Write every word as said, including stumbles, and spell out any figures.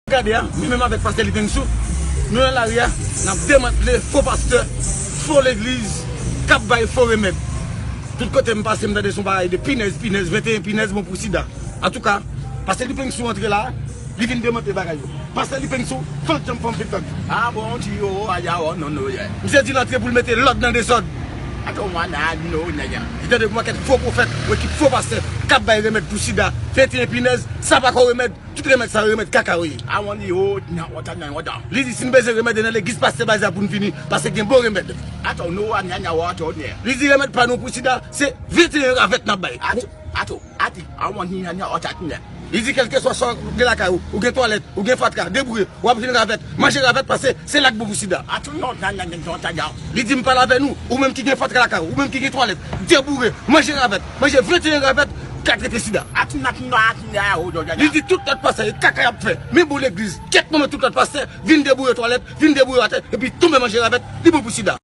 Gade a, mwen menm avèk pastè Lipensou, nou nan lari a, n ap demantle fo pastè, fo legliz, k ap bay fo remèd. Tout kote m pase, m tande se yon bagay de pinèz, pinèz, venteyen pinèz bon pou sida. Antouka, pastè Lipensou antre la, li vin demantle bagay yo. Pastè Lipensou, fè l janm fè yon pit tande. Ah bon, ti yo, aya, oh, non, non, yeah. Misye di l antre pou l mete lòd nan dezòd. Ato mwa nan nou nèg an. Li tande yon pakèt fo pwofèt, yon ekip fo pastè, k ap bay remèd pou sida, venteyen pinèz, sa pa ko remèd. Tout remèd sa yo, remèd kaka yo ye. Awan li o nan wòta nan wòta. Li di si n bezwen remèd nan legliz pastè Baza pou n vini, paske gen bon remèd. Ato nou a nan nan wòta ne. Li di remèd pa nou pou sida, se venteyen ravèt n ap bay. Ato, ato, ati, awan li nan nan wòta ne. Li di kèlkeswa sa w gen lakay ou, ou gen twalèt, ou gen fatra, deboure, w ap jwenn ravèt, manje ravèt paske se la k bon pou sida. Ato non nan nan nan wòta ya. Li di m pale avè nou, ou menm ki gen fatra lakay ou, ou menm ki gen twalèt, deboure, manje ravèt, manje venteyen ravèt, ka trete sida. Li di tout lòt pastè yo kaka y ap fè. Men bon legliz, kèk moman tout lòt pastè vin deboure twalèt, vin deboure atè, epi tonbe manje ravèt, li bon pou sida.